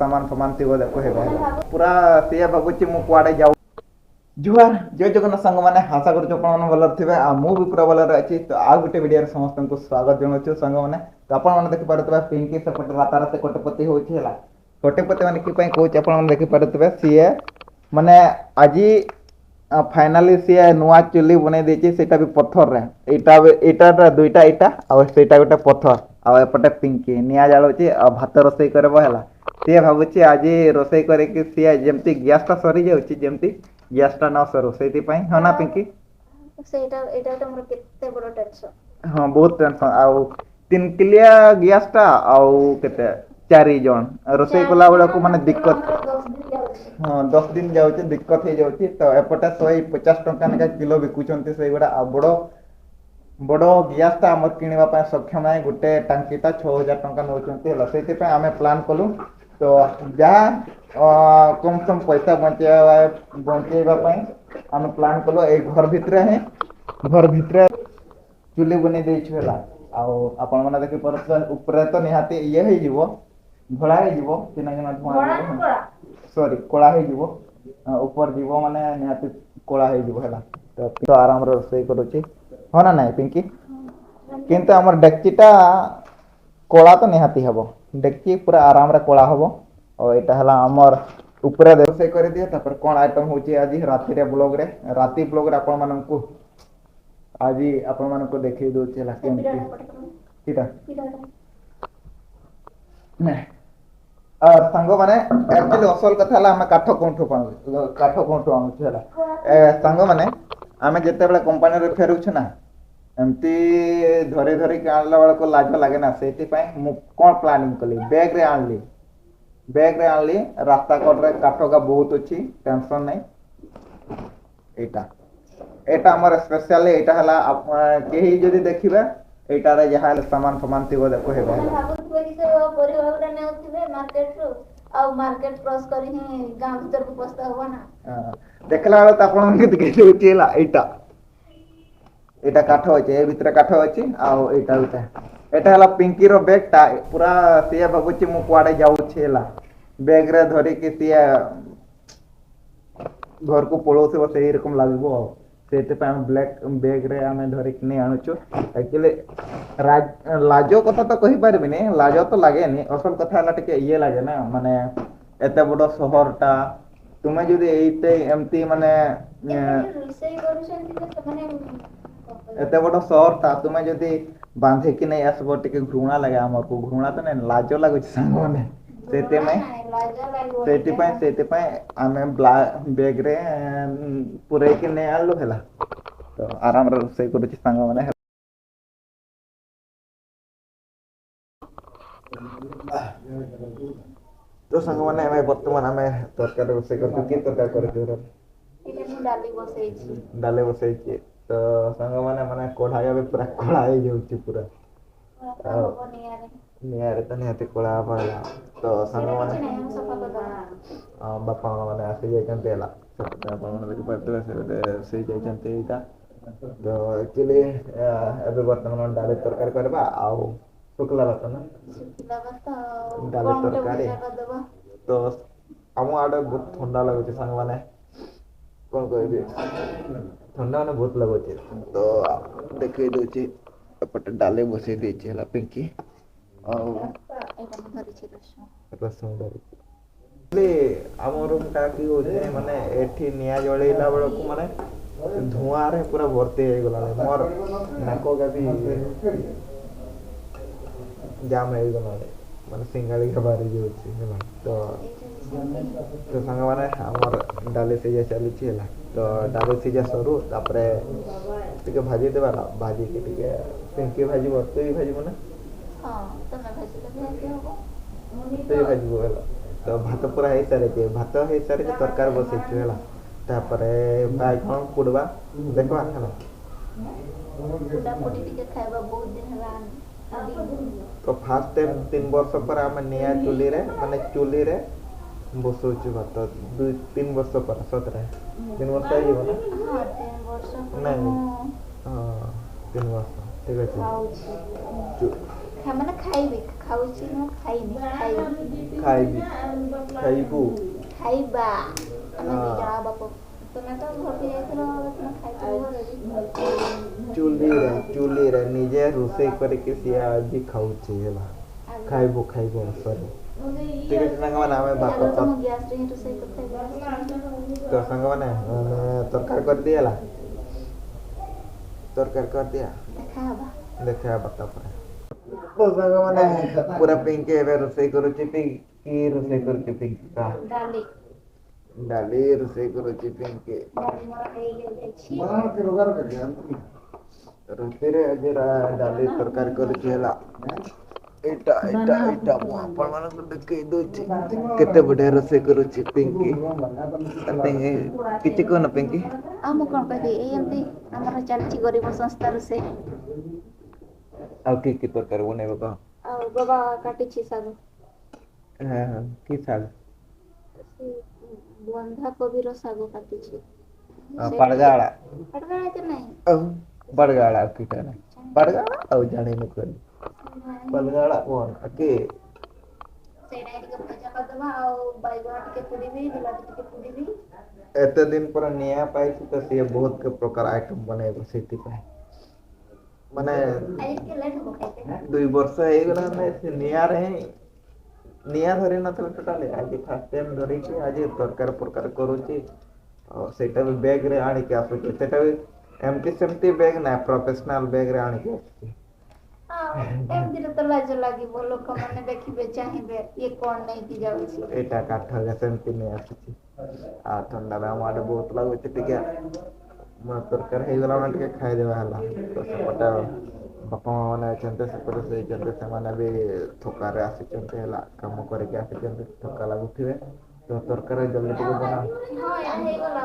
ସାମାନ ଫମାନ ଥିବ ଦେଖ ହେବେ ହେଲା ପୁରା। ସିଏ ଭାବୁଛି ମୁଁ କୁଆଡ଼େ ଯାଉ। ଜୁହାର, ଜୟ ଜଗନ୍ନାଥ ସାଙ୍ଗମାନେ। ଆଶା କରୁଛୁ ଆପଣମାନେ ଭଲରେ ଥିବେ ଆଉ ମୁଁ ବି ପୁରା ଭଲରେ ଅଛି। ତ ଆଉ ଗୋଟେ ଭିଡ଼ିଓରେ ସମସ୍ତଙ୍କୁ ସ୍ୱାଗତ ଜଣାଉଛୁ ସାଙ୍ଗମାନେ। ତ ଆପଣମାନେ ଦେଖିପାରୁଥିବେ, ପିଙ୍କି ସେପଟେ ରାତାରାତି କୋଟିପତି ହେଉଛି ହେଲା। କୋଟିପତି ମାନେ କି ପାଇଁ କହୁଛି, ଆପଣମାନେ ଦେଖିପାରୁଥିବେ, ସିଏ ମାନେ ଆଜି ଫାଇନାଲି ସିଏ ନୂଆ ଚୁଲି ବନେଇ ଦେଇଛି, ସେଇଟା ବି ପଥରରେ। ଏଇଟା ଏଇଟା ଦୁଇଟା ଇଟା ଆଉ ସେଇଟା ଗୋଟେ ପଥର, ଆଉ ଏପଟେ ପିଙ୍କି ନିଆଁ ଜାଳୁଛି ଆଉ ଭାତ ରୋଷେଇ କରିବ ହେଲା। ସିଏ ଭାବୁଛି ଆଜି ରୋଷେଇ କରିକି ସିଏ ଯେମିତି ଗ୍ୟାସଟା ସରିଯାଉଛି, ଯେମିତି ଗ୍ୟାସଟା ନ ସରୁ ସେଇଥିପାଇଁ। ହଁ ନା ପିଙ୍କି? ସେଇଟା ଏଇଟା ଗୋଟେ ମୋର କେତେ ବଡ ଟେନସନ। ହଁ, ବହୁତ ଟେନସନ। ଆଉ 3 କିଲିଆ ଗ୍ୟାସଟା ଆଉ କେତେ 4 ଜଣ ରୋଷେଇ କଲା ବେଳକୁ ମାନେ ଦିକ୍କତ। ହଁ, 10 ଦିନ ଯାଉଛି, ଦିକ୍କତ ହେଇଯାଉଛି। ତ ଏପଟେ 150 ଟଙ୍କା ଲେଖା କିଲୋ ବିକୁଛନ୍ତି ସେଇଗୁଡ଼ା। ଆଉ ବଡ଼ ବଡ଼ ଗ୍ୟାସଟା ଆମର କିଣିବା ପାଇଁ ସକ୍ଷମ ନାହିଁ। ଗୋଟେ ଟାଙ୍କିଟା 6000 ଟଙ୍କା ନେଉଛନ୍ତି ହେଲା। ସେଇଥିପାଇଁ ଆମେ ପ୍ଲାନ୍ କଲୁ, ତ ଯାହା କମ୍ ସମ୍ ପଇସା ବଞ୍ଚେଇବା ପାଇଁ ଆମେ ପ୍ଲାନ୍ କଲୁ, ଏଇ ଘର ଭିତରେ ହିଁ, ଘର ଭିତରେ ଚୁଲି ବନେଇ ଦେଇଛୁ ହେଲା। ଆଉ ଆପଣମାନେ ଦେଖିପାରୁଥିବେ, ଉପରେ ତ ନିହାତି ଇଏ ହେଇଯିବ, ଧଳା ହେଇଯିବ, ଚିନା ଚିନା ଧୂଆଁ ଯିବ, ସରି, କଳା ହେଇଯିବ। ଉପରେ ଯିବ ମାନେ ନିହାତି କଳା ହେଇଯିବ ହେଲା। ତ ଆରାମରେ ରୋଷେଇ କରୁଛି, ହଁ ନା ନାଇଁ ପିଙ୍କି? କିନ୍ତୁ ଆମର ଡେକ୍ଚିଟା କଳା ତ ନିହାତି ହବ, ଡେକ୍ଚି ପୁରା ଆରାମରେ କଳା ହବ। ଆଉ ଏଇଟା ହେଲା ଆମର ଉପରେ ରୋଷେଇ କରିଦିଏ। ତାପରେ କ'ଣ ଆଇଟମ୍ ହେଉଛି ଆଜି ରାତିରେ ବ୍ଲଗ୍ରେ, ରାତି ବ୍ଲଗ୍ରେ ଆପଣମାନଙ୍କୁ ଆଜି ଆପଣମାନଙ୍କୁ ଦେଖେଇ ଦଉଛି ହେଲା କେମିତି ଏଇଟା। ସାଙ୍ଗମାନେ, ଆକ୍ଚୁଆଲି ଅସଲ କଥା ହେଲା ଆମେ କାଠ କେଉଁଠୁ ପାଉ, କାଠ କେଉଁଠୁ ଆଣୁଛୁ ହେଲା। ସାଙ୍ଗମାନେ, ଆମେ ଯେତେବେଳେ କମ୍ପାନୀରେ ଫେରୁଛୁ ନା, ଏମିତି ଧରି ଧରିକି ଆଣିଲା ବେଳକୁ ଲାଜ ଲାଗେ ନା। ସେଇଥିପାଇଁ ମୁଁ କ'ଣ ପ୍ଲାନିଂ କଲି, ବ୍ୟାଗ୍ରେ ଆଣିଲି, ବ୍ୟାଗ୍ରେ ଆଣିଲି। ରାସ୍ତା କଡ଼ରେ କାଠକା ବହୁତ ଅଛି, ଟେନସନ୍ ନାହିଁ। ଏଇଟା ଆମର ସ୍ପେଶାଲି ଏଇଟା ହେଲା, କେହି ଯଦି ଦେଖିବେ ଏଇଟାରେ ଯାହା ହେଲେ ସାମାନ ଫମାନ ଥିବ ଦେଖ ହେବେ ହେଲା। ଭାବୁଥିବେ କି ସେ ପରିବା ଗୁଡ଼ା ନେଉଥିବେ ମାର୍କେଟରୁ, ଆଉ ମାର୍କେଟ କ୍ରସ୍ କରି ହିଁ ଗାଁ ଭିତରକୁ ପଶତେ ହବ ନା। ଦେଖିଲା ବେଳେ ତ ଆପଣମାନଙ୍କୁ ଦେଖେଇ ଦଉଛି ହେଲା। ଏଇଟା କାଠ ଅଛି, ଏ ଭିତରେ କାଠ ଅଛି। ଆଉ ଏଇଟା ଗୋଟେ, ଏଇଟା ହେଲା ପିଙ୍କିର ବ୍ୟାଗଟା ପୁରା। ସିଏ ଭାବୁଛି ମୁଁ କୁଆଡ଼େ ଯାଉଛି ହେଲା, ବ୍ୟାଗରେ ଧରିକି ସିଏ ଘରକୁ ପଳଉଥିବ ସେଇ ରକମ ଲାଗିବ। ଆଉ ସେଇଥିପାଇଁ ଆମେ ବ୍ଲାକ୍ ବ୍ୟାଗରେ ଆମେ ଧରିକି ନେଇ ଆଣୁଛୁ। ଆକ୍ଚୁଆଲି ଲାଜ କଥା ତ କହିପାରିବିନି, ଲାଜ ତ ଲାଗେନି। ଅସଲ କଥା ହେଲା ଟିକେ ଇଏ ଲାଗେ ନା, ମାନେ ଏତେ ବଡ଼ ସହରଟା, ତୁମେ ଯଦି ଏଇତେ ଏମିତି ମାନେ ରୋଷେଇ କରୁଛନ୍ତି ସେମାନେ, ଏତେ ବଡ଼ ସହରଟା ତୁମେ ଯଦି ବାନ୍ଧିକି ନେଇ ଆସିବ, ଟିକେ ଘୃଣା ଲାଗେ ଆମକୁ। ଘୃଣା ତ ନାଇଁ, ଲାଜ ଲାଗୁଛି ସାଙ୍ଗମାନେ। ସେଇଥିପାଇଁ ଆମେ ବ୍ୟାଗରେ ପୁରେଇକି ନେଇ ଆଣିଲୁ ହେଲା। ତ ଆରାମରେ ରୋଷେଇ କରୁଛି ସାଙ୍ଗମାନେ। ତ ସାଙ୍ଗମାନେ, ଆମେ ବର୍ତ୍ତମାନ ଆମେ ତରକାରୀ ରୋଷେଇ କରୁଛୁ। କି ତରକାରୀ କରୁଛୁ? ଡାଲି ବସେଇଛି। ଡାଲି ବସେଇଛି। ତ ସାଙ୍ଗମାନେ, ମାନେ କଢ଼ାଇ ଏବେ ପୁରା କଳା ହେଇଯାଉଛି ପୁରା ନିଆଁରେ, ତ ନିହାତି କଳା ହବ ହେଲା। ତ ସାଙ୍ଗମାନେ, ବାପା ମାନେ ଆସି ଯାଇଛନ୍ତି ହେଲା। ସେପଟେ ଆପଣମାନେ ଦେଖିପାରୁଥିବେ, ସେପଟେ ରୋଷେଇ ଯାଇଛନ୍ତି ଏଇଟା। ତ ଆକ୍ଚୁଆଲି ଏବେ ବର୍ତ୍ତମାନ ଡାଲି ତରକାରୀ କରିବା ଆଉ ଶୁଖିଲା ଭାତ ନା ଡାଲି ତରକାରୀ। ତ ଆମ ଆଡ଼େ ବହୁତ ଥଣ୍ଡା ଲାଗୁଛି ସାଙ୍ଗମାନେ, କ'ଣ କହିବି, ଥଣ୍ଡା ମାନେ ବହୁତ ଲାଗୁଛି। ତ ଦେଖେଇ ଦଉଛି, ଏପଟେ ଡାଲି ବସେଇ ଦେଇଛି ହେଲା ପିଙ୍କି। ଆଉ ରସୁଣ ଧରିଛି। ଆମ ରୁମ୍ଟା କି ହଉଛି, ମାନେ ଏଠି ନିଆଁ ଜଳେଇଲା ବେଳକୁ ମାନେ ଧୂଆଁରେ ପୁରା ଭର୍ତ୍ତି ହେଇଗଲାଣି, ମୋର ନାକ ବି ଜାମ୍ ହେଇଗଲାଣି, ମାନେ ସିଙ୍ଗାଳିକା ବାହାରି ଯାଉଛି ହେଲା। ତ ସାଙ୍ଗମାନେ, ଆମର ଡାଲି ସିଝା ଚାଲିଛି ହେଲା। ତ ଡାଲି ସିଝା ସରୁ, ତାପରେ ଟିକେ ଭାଜିଦେବା, ଭାଜିକି ଟିକେ ପିଙ୍କି ଭାଜିବ, ତୁଇ ଭାଜିବୁ ନା ତୁଇ ଭାଜିବୁ ହେଲା। ତ ଭାତ ପୁରା ହେଇସାରିଛି, ଭାତ ହେଇସାରିଛି, ତରକାରୀ ବସେଇଛୁ ହେଲା। ତାପରେ ବାଇଗଣ ପୋଡ଼ବା ଦେଖିବା ହେଲା। ତ ଫାର୍ଷ୍ଟ ଟାଇମ୍ 3 ବର୍ଷ ପରେ ଆମେ ନିଆଁ ଚୁଲିରେ, ମାନେ ଚୁଲିରେ ବସଉଛୁ ଭାତ, 2 3 ବର୍ଷ ପରେ। ସତରେ 3 ବର୍ଷ ହେଇଯିବ ନା? ନାଇଁ, ହଁ, 3 ବର୍ଷ ଠିକ ଅଛି। ମାନେ ଖାଇବି, ଖାଉଛି ମୁଁ, ଖାଇନି, ଖାଇବି। ଖାଇବି, ଖାଇବୁ। ଖାଇବା ଆମେ ଦି ଜଣ ବାପ। ତୁମେ ତ ଘରକୁ ଯାଇଥିଲ, ତୁମେ ଖାଇଥିବ ଘରେ। ଚୁଲିରେ, ଚୁଲିରେ ନିଜେ ରୋଷେଇ କରିକି ସିଏ ଆଜି ଖାଉଛି ହେଲା। ଖାଇବୁ, ଖାଇବୁ, ସରି। ଠିକ ଅଛି ସାଙ୍ଗମାନେ, ଆମେ ଭାତ ଆଗରୁ ତ ମୁଁ ଗ୍ୟାସରେ ହିଁ ରୋଷେଇ କରିଥାଏ। ତ ସାଙ୍ଗମାନେ, ଆମେ ତରକାରୀ କରିଦିଏ ହେଲା, ତରକାରୀ କରିଦିଆ। ଦେଖା ହବା, ଦେଖା ହବା ତାପରେ। ତ ସାଙ୍ଗମାନେ, ପୁରା ପିଙ୍କି ଏବେ ରୋଷେଇ କରୁଛି। ପିଙ୍କି ରୋଷେଇ କରୁଛି। ପିଙ୍କି ଡାଲି, ଡାଲି ରୋଷେଇ କରୁଛି ପିଙ୍କି। ଡାଲି ମୋର ହେଇଯାଇଛି। ରୋଷେଇରେ ଆଜି ଡାଲି ତରକାରୀ କରୁଛି ହେଲା। ଏଇଟା ଏଇଟା ଏଇଟା ମୁଁ ଆପଣମାନଙ୍କୁ ଦେଖେଇ ଦଉଛି, କେତେ ବଢିଆ ରୋଷେଇ କରୁଛି ପିଙ୍କି। ପିଙ୍କି, କିଛି କହୁନ ପିଙ୍କି? ଆଉ ମୁଁ କ'ଣ କହିବି? ଏଇ ଏମିତି ଆମର ଚାଲିଛି ଗରିବ ସଂସ୍ଥା ରୋଷେଇ। ଆଉ କି କି ତରକାରୀ ବନେଇବ କହ? ଆଉ ବାବା କାଟିଛି ଶାଗ। ହଁ, କି ଶାଗ? ସେ ବନ୍ଧାକୋବିର ଶାଗ କାଟିଛି। ପଡ଼ଗାଳା। ପଡ଼ଗାଳା ତ ନାହିଁ। ଆଉ ବଡ଼ଗାଳା କିଟା ନାହିଁ? ବଡ଼ଗାଳା ଆଉ ଜାଣିନୁ କହିଲି। ବଡ଼ଗାଳା କଣ କି? ସେଇଟା ଟିକେ ଭଜା କରିଦବା, ଆଉ ବାଇଗଣ ଟିକେ ପୋଡ଼ିବି, ବିଲାତି ଟିକେ ପୋଡ଼ିବି। ଏତେ ଦିନ ପରେ ନିଆଁ ପାଇଛି ତ ସିଏ ବହୁତ ପ୍ରକାର ଆଇଟମ ବନେଇବ। ସେଥିପାଇଁ ମାନେ ଆଜି ଟିକେ ଲେଟ୍ ହବ ଖାଇତେ। 2 ବର୍ଷ ହେଇଗଲା ସେ ନିଆଁରେ ହିଁ ନିଆଁ ଧରି ନଥିଲା ଟୋଟାଲି। ଆଜି ଫାର୍ଷ୍ଟ ଟାଇମ୍ ଧରିକି ଆଜି ତରକାରୀ ଫରକାରୀ କରୁଛି। ଆଉ ସେଇଟା ବି ବ୍ୟାଗରେ ଆଣିକି ଆସୁଛି। ସେଇଟା ବି ଏମିତି ସେମିତି ବ୍ୟାଗ୍ ନା, ପ୍ରଫେସନାଲ ବ୍ୟାଗରେ ଆଣିକି ଆସୁଛି। ଆଉ ଏମିତିରେ ତ ଲାଜ ଲାଗିବ, ଲୋକମାନେ ଦେଖିବେ, ଚାହିଁବେ ଇଏ କ'ଣ ନେଇକି ଯାଉଛି। ଏଇଟା କାଠ ସେମିତି ନେଇ ଆସୁଛି। ଆଉ ଥଣ୍ଡା ବି ଆମ ଆଡ଼େ ବହୁତ ଲାଗୁଛି। ଟିକେ ତରକାରୀ ହେଇଗଲା ମାନେ ଟିକେ ଖାଇଦେବା ହେଲା। ତ ସେପଟେ ବାପା ମା ମାନେ ଅଛନ୍ତି, ସେପଟେ ଶୋଇଛନ୍ତି। ସେମାନେ ବି ଥକାରେ ଆସିଛନ୍ତି ହେଲା, କାମ କରିକି ଆସିଛନ୍ତି, ଥକା ଲାଗୁଥିବେ। ତ ତରକାରୀ ଜଲ୍ଦି ଟିକେ ବନା। ହଁ, ଏଇଟା ହେଇଗଲା।